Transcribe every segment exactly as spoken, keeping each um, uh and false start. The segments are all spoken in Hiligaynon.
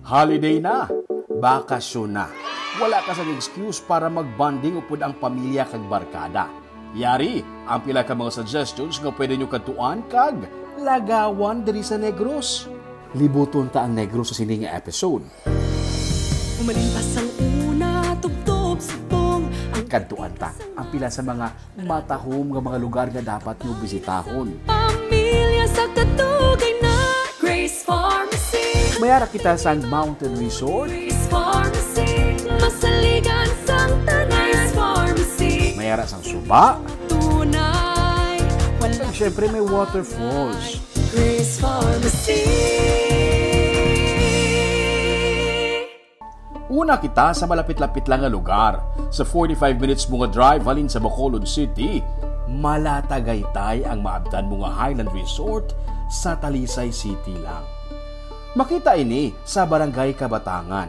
Holiday na, bakasyon na. Wala ka sang excuse para mag-bonding upod ang pamilya kag barkada. Yari ang pila ka mga suggestions nga pwede nyo kadtuan kag lagawan diri sa Negros. Libuton ta ang Negros sa sini nga episode. Umalimpas ang una, tubtob subong ang Kadtuan ta ang pila sa mga matahom nga mga lugar nga dapat nyo bisitahon. Pamilya sa kadugay na Grace Pharmacy. May ara kita sang Mountain Resort. Grace Pharmacy. Masaligan sang tanan. Grace Pharmacy. May ara sang suba. Tunay. Wala. Kag syempre may waterfalls. Grace Pharmacy. Una kita sa malapit-lapit lang nga lugar. Sa forty-five minutes mo nga drive halin sa Bacolod City, mala Tagaytay ang maabtan mo nga Highland Resort sa Talisay City lang. Makita ini sa Barangay Kabatangan.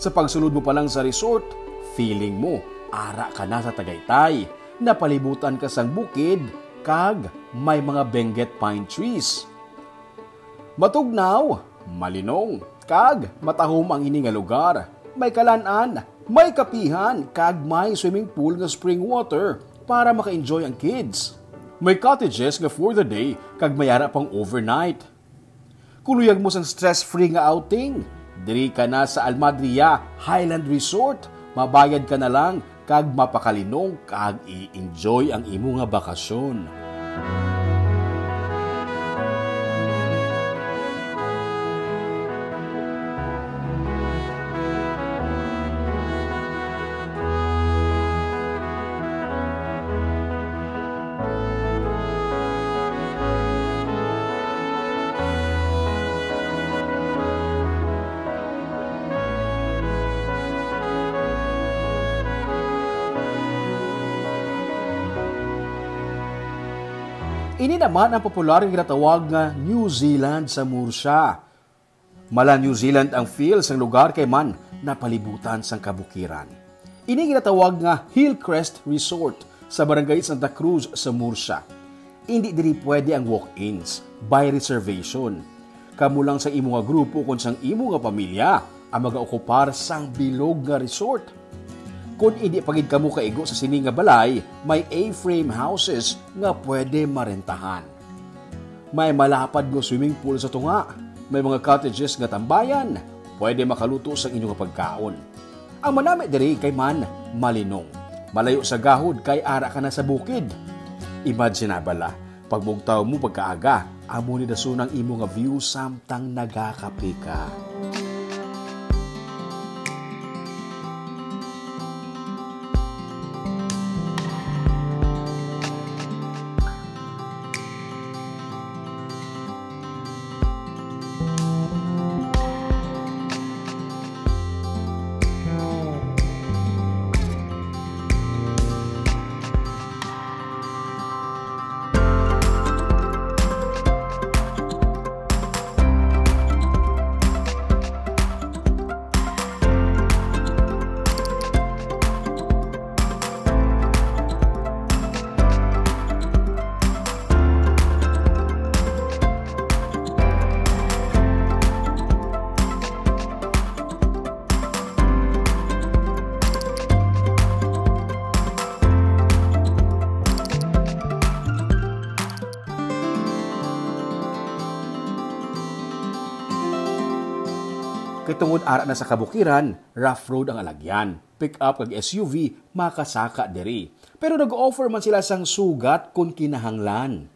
Sa pagsulod mo pa lang sa resort, feeling mo ara ka na sa Tagaytay, napalibutan ka sang bukid, kag may mga benguet pine trees. Matugnaw, malinong, kag matahom ang ini nga lugar. May kalan-an, may kapihan, kag may swimming pool nga spring water para maka-enjoy ang kids. May cottages nga for the day kag may ara pang overnight. Kung luyag mo sang stress-free nga outing, diri ka na sa Almadria Highland Resort. Mabayad ka na lang kag mapakalinong kag i-enjoy ang imo nga bakasyon. Ini naman ang popular nga ginatawag nga New Zealand sa Murcia. Mala New Zealand ang feel sang lugar kay man napalibutan sang kabukiran. Ini ginatawag nga Hillcrest Resort sa Barangay Santa Cruz sa Murcia. Indi diri pwede ang walk-ins, by reservation. Kamo lang sa imo nga grupo kon sang imo nga pamilya ang magaokupar sang bilog nga resort. Kon indi pa gid kamo kaigo sa sini nga balay, may A-frame houses nga pwede marentahan. May malapad nga swimming pool sa tunga. May mga cottages nga tambayan. Pwede makaluto sang inyo nga pagkaon. Ang manami diri kay man malinong. Malayo sa gahod kay ara ka na sa bukid. Imagine na bala, pagbugtaw mo pagkaaga, amo ni dason ang imo nga view samtang nagakape ka. Kay tungod ara na sa kabukiran, rough road ang alagyan. Pick-up kag S U V makasaka diri. Pero nag-offer man sila sang sugat kon kinahanglan.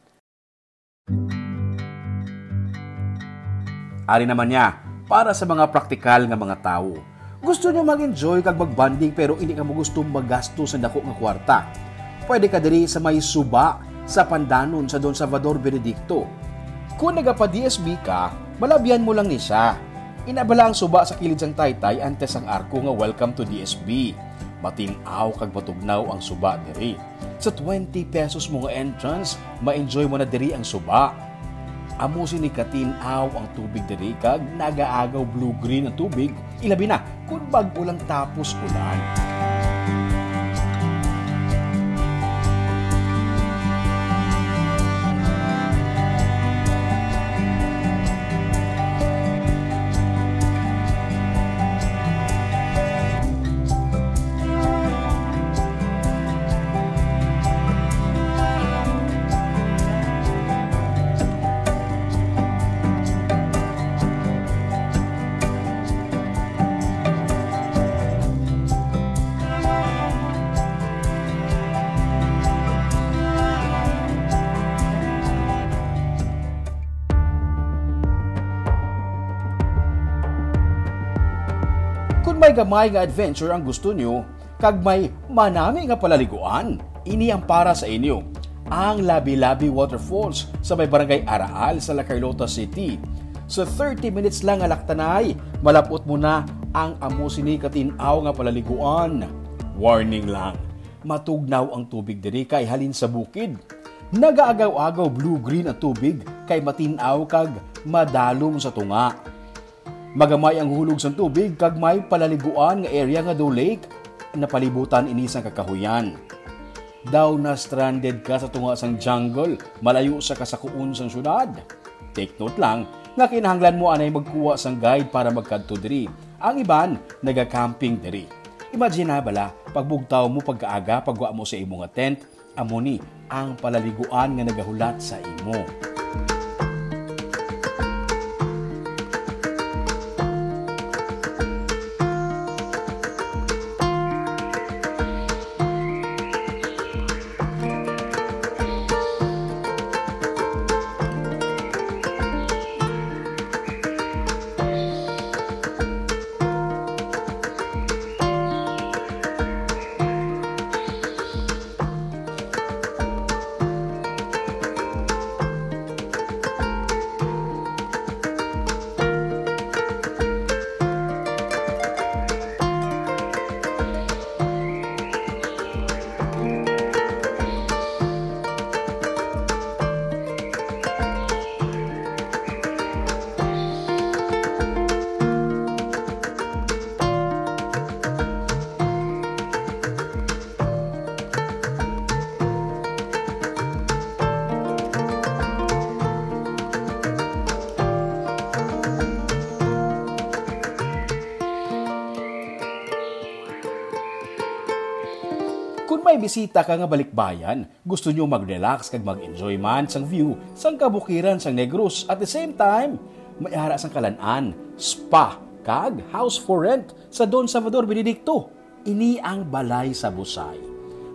Ari naman niya, para sa mga praktikal nga mga tawo. Gusto nyo mag-enjoy kag mag-bonding pero hindi kamo gusto magasto sa dako nga kwarta. Pwede ka diri sa may suba sa Pandanon sa Don Salvador Benedicto. Kung nagapa-D S B ka, malabyan mo lang ni siya. Ina bala ang suba sa kilid sang Taytay antes ang arko nga "Welcome to D S B." Matin-aw kag matugnaw ang suba diri. Sa twenty pesos mo nga entrance, ma-enjoy mo na diri ang suba. Amo sini katin-aw ang tubig diri kag nagaagaw blue-green ang tubig, ilabi na kon bag-o lang tapos ulan. May gamay nga adventure ang gusto nyo, kag may manami nga palaliguan, ini ang para sa inyo. Ang Labi-Labi Waterfalls sa may Barangay Araal sa La Carlota City. Sa thirty minutes lang nga laktanay, malapot mo na ang amo sini katin-aw nga palaliguan. Warning lang, matugnaw ang tubig diri kay halin sa bukid. Nagaagaw-agaw blue-green ang tubig kay matin-aw kag madalom sa tunga. Magamay ang hulog sang tubig kag may palaliguan nga area nga daw lake, napalibutan ini sang kakahuyan. Daw na-stranded ka sa tunga sang jungle, malayo sa kasakuon sang syudad? Take note lang nga kinahanglan mo anay magkuha sang guide para magkadto diri. Ang iban naga-camping diri. Imagine na bala, pagbugtaw mo pagkaaga, pagwa mo sa imo nga tent, amo ni ang palaliguan nga nagahulat sa imo. Kung may bisita ka nga balikbayan, gusto nyo mag-relax kag mag-enjoy man sang view sang kabukiran sang Negros. At the same time, may ara sang kalan-an, spa, kag house for rent sa Don Salvador Benedicto. Ini ang balay sa Busay.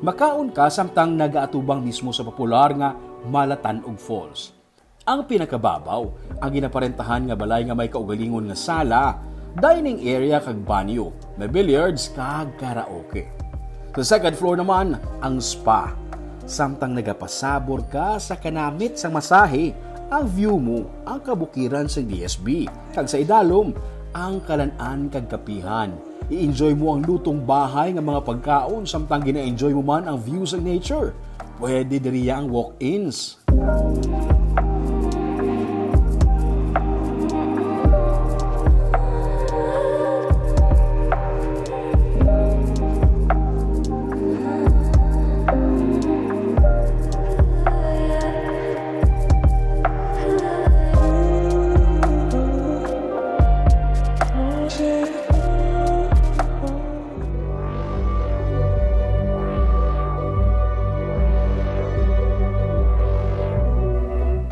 Makaon ka samtang nagaatubang mismo sa popular nga Malatanog Falls. Ang pinakababaw, ang ginaparentahan nga balay nga may kaugalingon nga sala, dining area kag banyo, may billiards kag karaoke. Sa second floor naman, ang spa. Samtang nagapasabor ka sa kanamit sang masahe, ang view mo, ang kabukiran sang D S B, kag sa idalom, ang kalan-an kag kapihan. I-enjoy mo ang lutong bahay nga mga pagkaon samtang gina-enjoy mo man ang view sa nature. Pwede diriya ang walk-ins.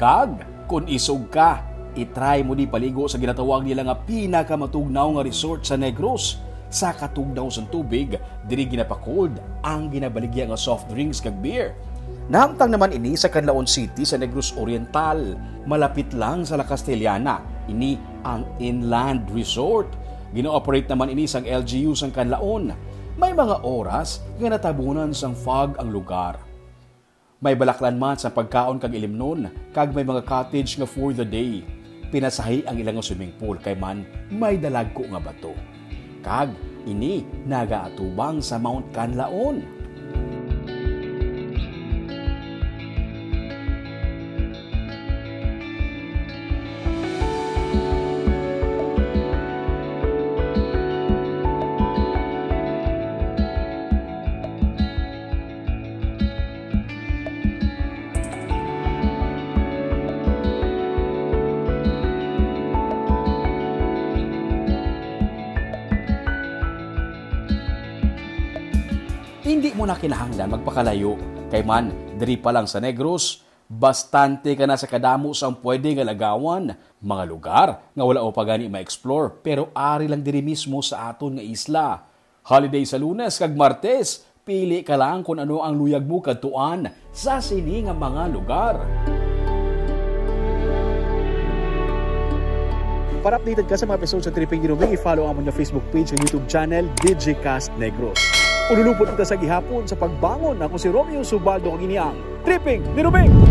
Kag, kun isog ka, i-try mo di paligo sa ginatawag nila nga pinakamatugnaw nga resort sa Negros. Sa katugnaw sang tubig, diri ginapa-cold ang ginabaligya nga soft drinks kag beer. Nahamtang naman ini sa Canlaon City sa Negros Oriental, malapit lang sa La Castellana. Ini ang Inland Resort. Gina-operate naman ini sang L G U sang Canlaon. May mga oras nga natabunan sang fog ang lugar. May balaklan man sa pagkaon kag ilimnon, kag may mga cottage nga for the day. Pinasahi ang ila nga swimming pool kay man may dalagko nga bato. Kag ini nagaatubang sa Mount Canlaon. Hindi mo na kinahanglan magpakalayo, kay man, diri pa lang sa Negros, bastante ka na sa kadamo sang pwede nga lagawan, mga lugar nga wala mo pa gani ma-explore, pero ari lang diri mismo sa aton nga isla. Holiday sa Lunes kag Martes, pili ka lang kon ano ang luyag mo kadtuan sa sini nga mga lugar. Para updated ka sa mga episode sa Tripping ni Rubing, i-follow ang among Facebook page ug YouTube channel, Digicast Negros. Ululupot kita sa gihapon sa pagbangon. Ako si Romeo Subaldo, ang ini ang Tripping ni Rubing!